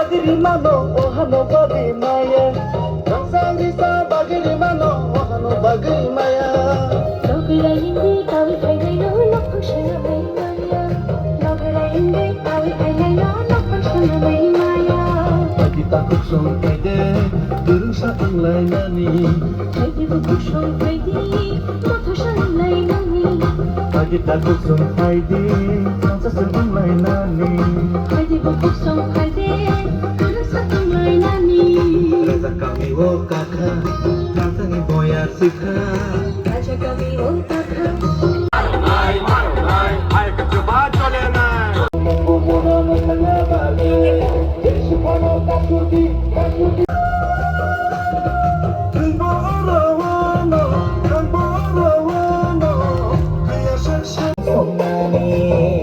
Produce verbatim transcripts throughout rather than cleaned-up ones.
Bagwi mano, ohano bagwi maya. Rangsa risa bagwi mano, ohano bagwi maya. Logwi rai hindi kawi khainai no, nokhong swnamwi maya. Logwi rai hindi kawi khainai no, nokhong swnamwi maya. Phaidi takhuk song phaidi, kwrwngsa wnglainani. Phaidi bukhuk song phaidi, motho swnamwi maya. Phaidi takhuk song phaidi, thansa swnamwi maya. Phaidi bukhuk song phaidi, kwrwngsa wnglainani. Raja kami o kakha, thansani boyar sikha. Raja kami o kakha.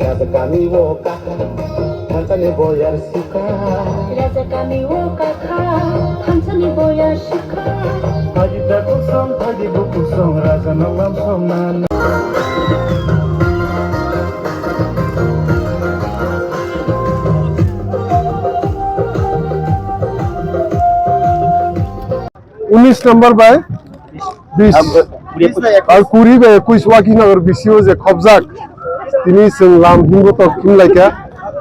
Raja kami o kakha. Thansani boyar sikha. Raja kami o kakha, thansani boyar sikha. Phaidi takhuk song, phaidi bukhuk song, raja no lam song nana. Unis number bai bis. Ar kuri bai ekuis Wakinagar B C O je khobjak. Tini chwng lam himbotok himlaikha.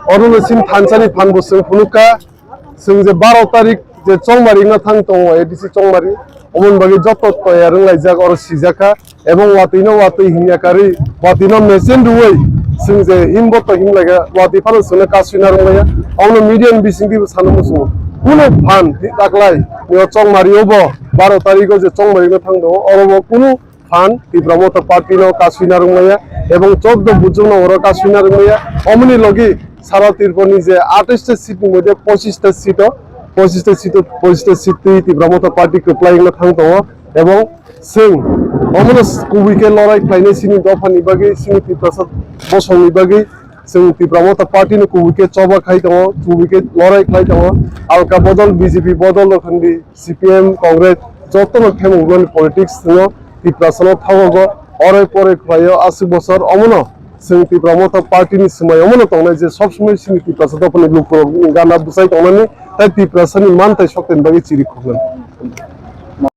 Oro no chini thansani phan bo chwng phunukha. Chwng je baro tarik je Chongmari wngna thang tongo, A D C Chongmari. Omoni bagwi joto toyar wnglaijak, oro sijakha. Ebong watwi no watwi hinya karwi, watwi no machine rwui, chwng je himbotok himlaikha, watwi phano chwngno kasui narwk maya. Omono media ni bisingtwi bo sana muchungo. Kunu phan taklai, o Chongmari o bo baro tarikh o je Chongmari no thang tongo, oro bo kunu phan Tipra Motha Party no kasui narwk maya, ebong choddo bujok no oro kasui narwk maya. Omoni logi sara Tripura ni je atais ta seat ni moddhe pochis ta seat o, pochis ta seat o, pochis ta seat twi Tipra Motha Party kwplai wngna thang tongo. Ebong chwng omono kubui khe lorai khlainai chini dophani bagwi, chini Tiprasa bosongni bagwi chwng Tipra Motha Party no kubui khe choba khai tongo, kubui khe lorai khlai tongo. Alka bodol, B J P bodol rok hinwi C P M, Congress jotono themukmani politics no Tiprasa no thagogo orai porai khlaio aswk bosor. Omono chwng Tipra Motha Party ni swmai omono tongnai je sob somoi chini Tiprasa dophani lukurok gana bwsai tongnani tei Tiprasa ni mantai sokthani bagwi chiri khoknani.